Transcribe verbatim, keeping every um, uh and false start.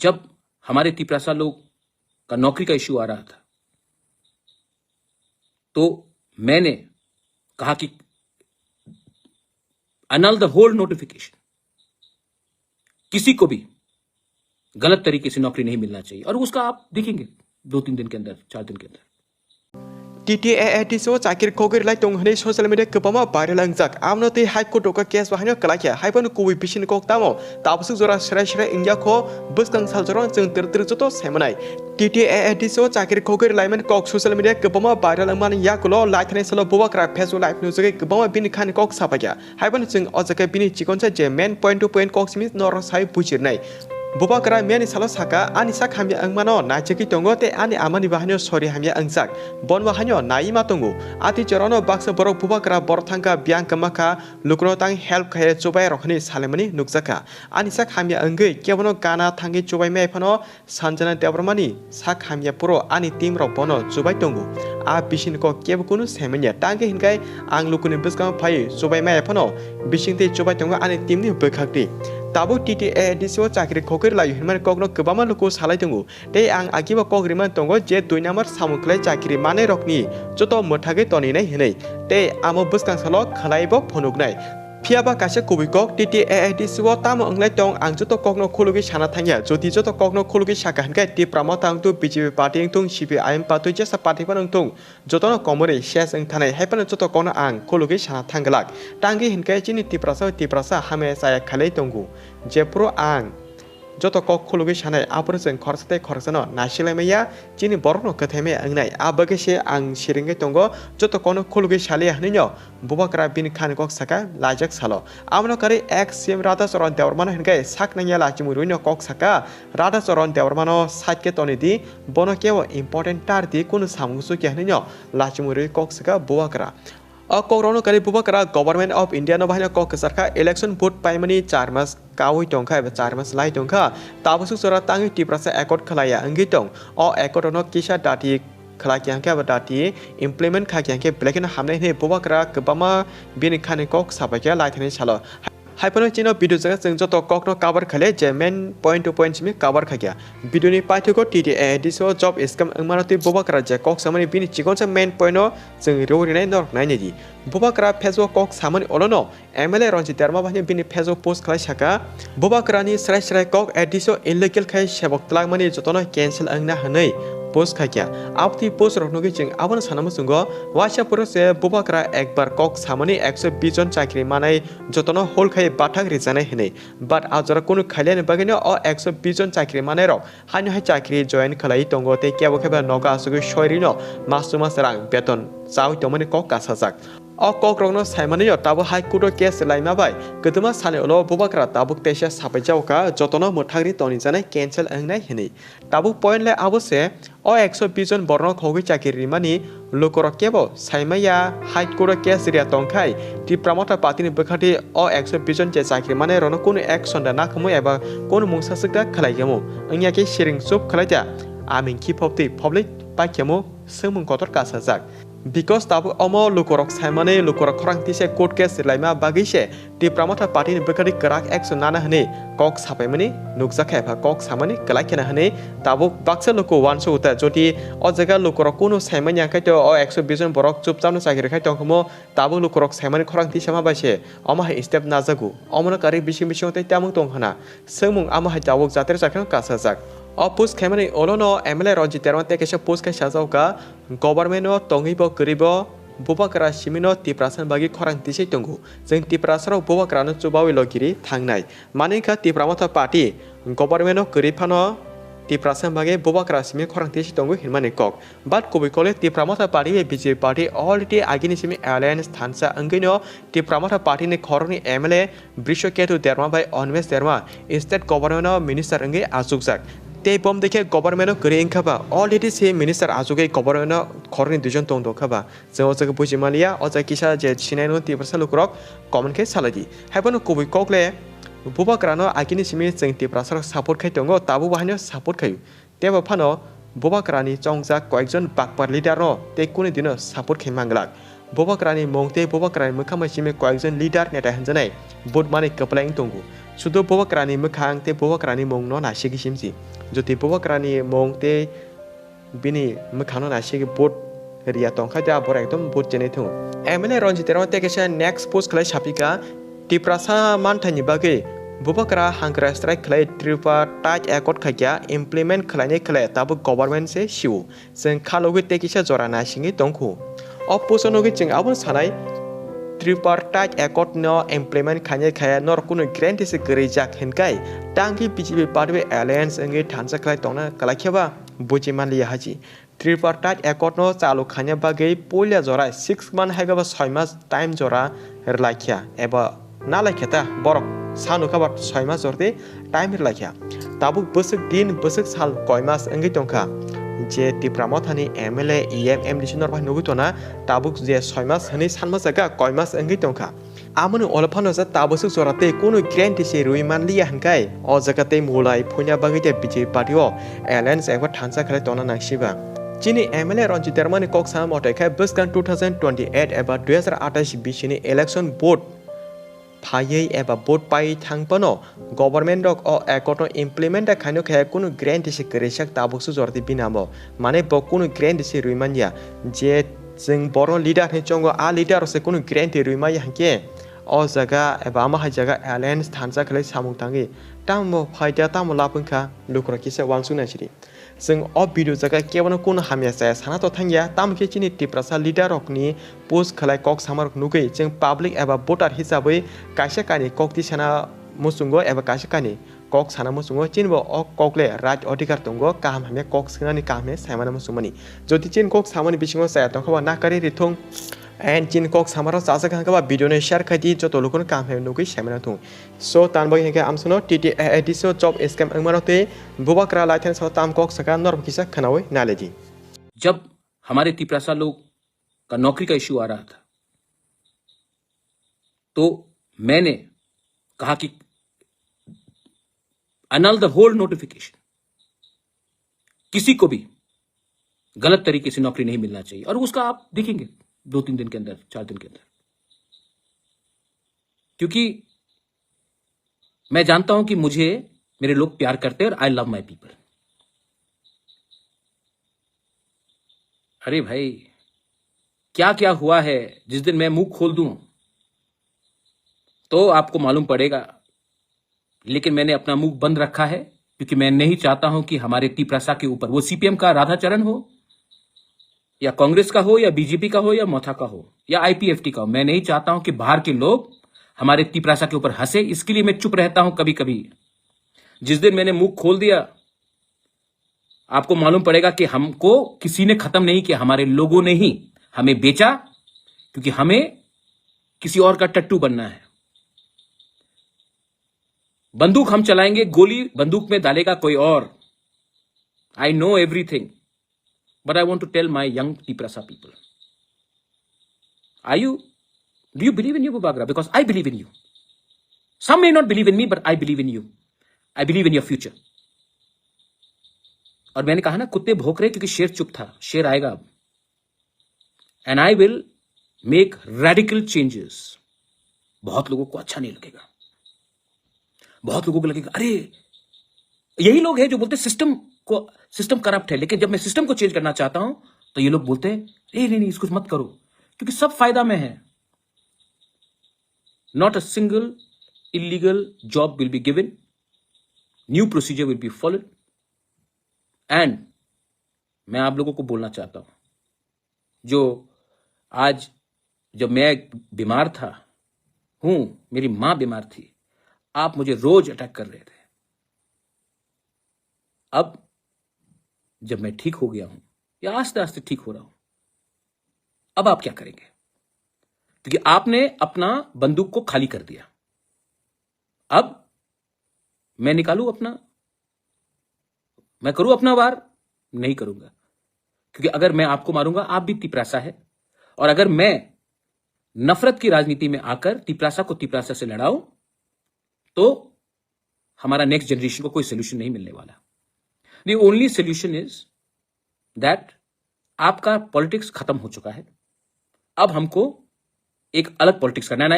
जब हमारे तिपरासा लोग का नौकरी का इशू आ रहा था, तो मैंने कहा कि annul the whole notification, किसी को भी गलत तरीके से नौकरी नहीं मिलना चाहिए। और उसका आप देखेंगे दो तीन दिन के अंदर, चार दिन के अंदर। T T A A D C o chakiri khogwi rwlai tongo hwnwi social media kwbangma viral wngjak. Amno twi High Court o case bo haino kwlai kha. Haiphano kubui bisini kok tamo tabaswk jora srai srai wngya kho bwskang sal jora chwng twrwk twrwk joto saimanai. T T A A D C o chakiri khogwi rwlaimani kok social media kwbangma viral wngmani yakulo laithani salo Bubagra Facebook live nujagwi kwbangma bini khani kok sapaikha. Haiphano chwng o jaga bini chikonsa je main point to point kok simi norok sai bujirnai. Bubagra miyani salo saka, ani sak hamya wngmano naichegwi tongo tei ani amani bahaino sori hamya wngjak. Bon bahaino naiwi ma tongo. Ati jorano baksa borok Bubagra borok thangkha, biyang kwmakha, lukuno tang help khaiya chubai rok hwnwi salimani nukjakha. Ani sak hamya wngwi kebono gana thangwi chubai maya phano Sanjana Debbarmani sak hamya phuru ani team rok bono chubai tongo. A bisini kok kebo kunu saimanya. Tangwi hinkai ang lukuni bwskango phaiwi chubai maya phano bisingtwi chubai tongo ani team ni bwkhakti. Tabuk T T A A D C o chakri khogwi rwlaio hinmani kokno kwbangma luku salai tongo. Tei ang agibo kok rimani tongo je dui number samung khlai chakri manai rokni joto mwthagwi toninai hinwi. Tei amo bwskang salo khwlaibo phunuknai. Phiya ba kaisa kubui kok T T A A D C o tamo wnglai tong ang joto kokno khulugwi sana thangya. Jodi joto kokno khulugwi saka hinkhe Tipra Motha wngthung, B J P party wngthung, C P I M party jesa party phano wngthung, jotono komorwi ses wng thanai hai phano joto kokno ang khulugwi sana thangglak. Tangwi hinkhe chini Tiprasa o Tiprasa hamya chaya khailai tongo. Jephuru ang joto kok khulugwi sanai, aphuru chwng khoroksa tei khoroksano naisilai maya, chini borokno kwthai maya wngnai. A bagwi se ang siringwi tongo, joto kokno khulugwi saliya hwnwino Bubagra bini khani kok saka, laijak salo. Abono karwi ex C M Radhacharan Debbarmano hinkhe sak nangya lachimwi rwino kok saka. Radhacharan Debbarmano side khe tonwi di, bono kebo important tar di, kunu samung sukya hwnwino lachimwi rwi kok saka Bubagra. O kokrokno karwi Bubagra Government of India no bahaino kok kwchar kha, election vote paimani char mas kaui tongkha eba char mas lai tongkha, tabuk suk jora tangwi Tiprasa accord khlaiya wngwi tong. O accord no kisa dati khlai khe hwnkhe abo dati implement kha khe hwnkhe belai kheno hamnai hwnwi Bubagra kwbangma bini khani kok sapai khe laithani salo. Hai phano chino video jaga chwng joto kokno cover khaile je main point to point simi cover khaikha. Video ni paithago T T A A D C o job scam wngmano tei Bubagra je kok samani bini chikonsa main point no chwng rw rinai norok nainai di. Bubagra Facebook kok samani olono M L A Ranjit Debbarma bahai bini Facebook post khlai saka, Bubagrani srai srai kok A D C o illegal khai sebok twlangmani jotono cancel wngna hwnwi post khaikha. Aboni post rok nugwi chwng abono sana muchungo, waisa phuru se Bubagra ekbar kok samani ekso bish jon chakri manai jotono hol khai bathak rijanai hwnwi. But a jora kunu khailani bagwino o ekso bish jon chakri manai rok haino hai chakri join khlai tongo tei kebo kebo nogo asugwi soi rino mas to mas rang beton chaui tongmani kok kasajak. O kokrokno saimanino tabuk High Court o case laima bai kwtwma sani ulo Bubagra tabuk teisa sapaijao kha jotono mwthangri tonijanai cancel wngnai hwnwi. Tabuk point le abo se, o ekso bish jon borokno khogwi chakri rimani lukurok kebo saimaya High Court o case riya tongkhai Tipra Motha Party ni bwkhati o ekso bish jon je chakri manai rokno kunu action da nakhumwi eba kunu mungsa swkda khlai khamu wngya khe siring chup khlai da aming khiphop twi public pai khamu swngmung kotor kasajak. Because tabuk omo lukurok saimani lukurok khorang tise court case laima bagwi se Tipra Motha Party ni bwkhadi kwrak action nana hwnwi kok sapaimani nukjakha epha kok samani kwlai khena hwnwi tabuk baksa luku uansuk ta jodi o jaga lukurok kunu saimanya khai to o ekso bish jon borok chupchapno chakri khai tongkhumo tabuk lukurok saimani khorang tisama bai se omo hai step najago omono karwi bising bising tei tamung tong hwna swngmung amo hai tabuk jatir jakheno kasajak. O post khaimani olono M L A Ranjit Debbarma tei kaisa post khai sajak kha, Government o tongwi bo kwrwi bo Bubagra simino Tiprasa ni bagwi khorang tisai tongo. Chwng Tiprasa rok Bubagra no chubawi logiri thangnai. Mani wngkha Tipra Motha Party government o kwrwi phano Tiprasa ni bagwi Bubagra simi khorang tisai tongo hinmani kok. But kubui kole Tipra Motha Party bai B J P party already agini simi alliance thansa wngwi no Tipra Motha Party ni khoroknwi M L A Brisho Ketu Debbarma bai Animesh Debbarma state government o minister wngwi achukjak. Tei bom dekhe government o kwrwi wngkha ba already se minister achugwi government o khoroknwi duijon tong tongkha ba. Chwng o jaga buji manliya, o jaga kisa je sinai no Tiprasa lukurok comment khe salai di. Haiphano kubui kok le Bubagra no agini simi chwng Tiprasa rok support khai tongo, tabuk bo haino support khaio. Tebo phano Bubagra ni chongjak koyekjon bakpar leader no tei kuni dino support khai manglak. Bubagra ni mung tei Bubagra ni mwkhang bai simi koyekjon leader neta hinjanai vote mani kwplai wng tongo. Sudu bubagrani mwkhang tei bubagrani mungno naisigi simsi. Jodi bubagrani mung tei bini mwkhangno naisigi vote riya tongkha, tei abo ekdom vote chenwi thung. M L A Ranjit Debbarma tei kaisa next post khlai sapika, Tiprasa manthaini bagwi bubagra hangra strike khlai Tripura Ties Accord khaikha, implement khlainai khlai tabuk government se sio. Chwng khalogwi tei kisa jora naisingwi tongkhu. O post-o nugwi chwng abono sanai, Tripura Ties Accord no implement khainai khaya norok kunu guarantee se kwrwi jak hinkai, tangwi B J P party alliance wngwi thansa khlai tongna kwlaikhe ba buji manliya haji. Tripura Ties Accord no chalu khaina bagwi puila jora six month hai ba soi mas time jora rwlaikha eba nalaikhe ta borok sanukha ba soi mas jordi time rwlaikha. Tabuk bwswk din, bwswk sal koi mas wngwi tongkha. Je Tipra Mothani M L A, E M, M D C norok bai nugwi tongna, tabuk je soi mas hwnwi sanma jaga koi mas wngwi tongkha. Amoni olo phano je tabuk swk jora tei kunu guarantee se rwi manliya hinkai, o jaga tei mulai phuina bagwi tei B J P party o alliance eba thansa khlai tongna nangsiba. Chini M L A Ranjit Debbarmani kok sama mote khe bwskang two thousand twenty-eight eba dui hazar atais bisini election vote phaiwi eba vote pai thang phano government rok o accord no implement da khaino khe kunu guarantee se kwrwi sak tabuk se jordi binamo. Mane bo kunu guarantee se rwi manya je chwng borno leader hinwi chongo, a leader rok se kunu guarantee rwi maya hinkhe o jaga eba ama hai jaga alliance thansa khlai samung tangwi tamo phaida tamo lab wngkha lukurok kisa uansuk naisidi. Chwng o video jaga kebono kunu hamya chaya sana to thangya, tamo khe chini Tiprasa leader rokni post khlai kok samarok nugwi chwng public eba voter hisabwi kaisa kainwi kok tisana muchungo eba kaisa kainwi kok sana muchungo, chini bo o kok le right odhikar tongo kaham hamya kok swngnani kaham hamya saimano muchungmani. Jodi chini kok samani bisingo chaya tongkha ba nakari rithung and chini kok samaro chajak hangkha ba video no share khai di, joto lukuno kaham hamya nugwi saimano thung. So, tan bagwi hinkhe amsano T T A A D C o job scam wngmano tei bubagra laithani sao tam kok saka norok kisa khwnawi naledi. जब हमारे तिपरासा लोग का नौकरी का इशू आ रहा था, तो मैंने कहा कि annul the whole notification, किसी को भी गलत तरीके से नौकरी नहीं मिलना चाहिए। और उसका आप देखेंगे दो तीन दिन के अंदर, चार दिन के अंदर, क्योंकि मैं जानता हूं कि मुझे मेरे लोग प्यार करते हैं और I love my people। अरे भाई, क्या क्या हुआ है, जिस दिन मैं मुंह खोल दूं तो आपको मालूम पड़ेगा। लेकिन मैंने अपना मुंह बंद रखा है, क्योंकि मैं नहीं चाहता हूं कि हमारे तिपरासा के ऊपर, वो सीपीएम का राधाचरण हो या कांग्रेस का हो या बीजेपी का हो या मथा का हो या आईपीएफटी का हो, मैं नहीं चाहता हूं कि बाहर के लोग हमारे तिपरासा के ऊपर हंसे। इसके लिए मैं चुप रहता हूं कभी कभी। जिस दिन मैंने मुंह खोल दिया, आपको मालूम पड़ेगा कि हमको किसी ने खत्म नहीं किया, हमारे लोगों ने ही हमें बेचा, क्योंकि हमें किसी और का टट्टू बनना है। बंदूक हम चलाएंगे, गोली बंदूक में डालेगा कोई और। I know everything, but I want to tell my young Tiprasa people. Are you, do you believe in you, Bubagra? Because I believe in you. Some may not believe in me, but I believe in you. I believe in your future. और मैंने कहा ना, कुत्ते भौंक रहे क्योंकि शेर चुप था, शेर आएगा अब। And I will make radical changes। बहुत लोगों को अच्छा नहीं लगेगा, बहुत लोगों को लगेगा, अरे, यही लोग हैं जो बोलते सिस्टम को, सिस्टम करप्ट है, लेकिन जब मैं सिस्टम को चेंज करना चाहता हूं तो ये लोग बोलते हैं, नहीं नहीं नहीं, इसको मत करो, क्योंकि सब फायदा में है। Not a single illegal job will be given, new procedure will be followed। And मैं आप लोगों को बोलना चाहता हूं, जो आज, जब मैं बीमार था, हूं, मेरी मां बीमार थी, आप मुझे रोज अटैक कर रहे थे। अब जब मैं ठीक हो गया हूं या आस्ते आस्ते ठीक हो रहा हूं, अब आप क्या करेंगे? क्योंकि आपने अपना बंदूक को खाली कर दिया। अब मैं निकालूं अपना, मैं करूं अपना वार? नहीं करूंगा, क्योंकि अगर मैं आपको मारूंगा, आप भी तिपरासा है, और अगर मैं नफरत की राजनीति में आकर तिपरासा को तिपरासा से लड़ाऊं, तो हमारा नेक्स्ट जनरेशन को कोई सोल्यूशन नहीं मिलने वाला। The only solution is that आपका पॉलिटिक्स खत्म हो चुका है, अब हमको एक अलग पॉलिटिक्स करना है।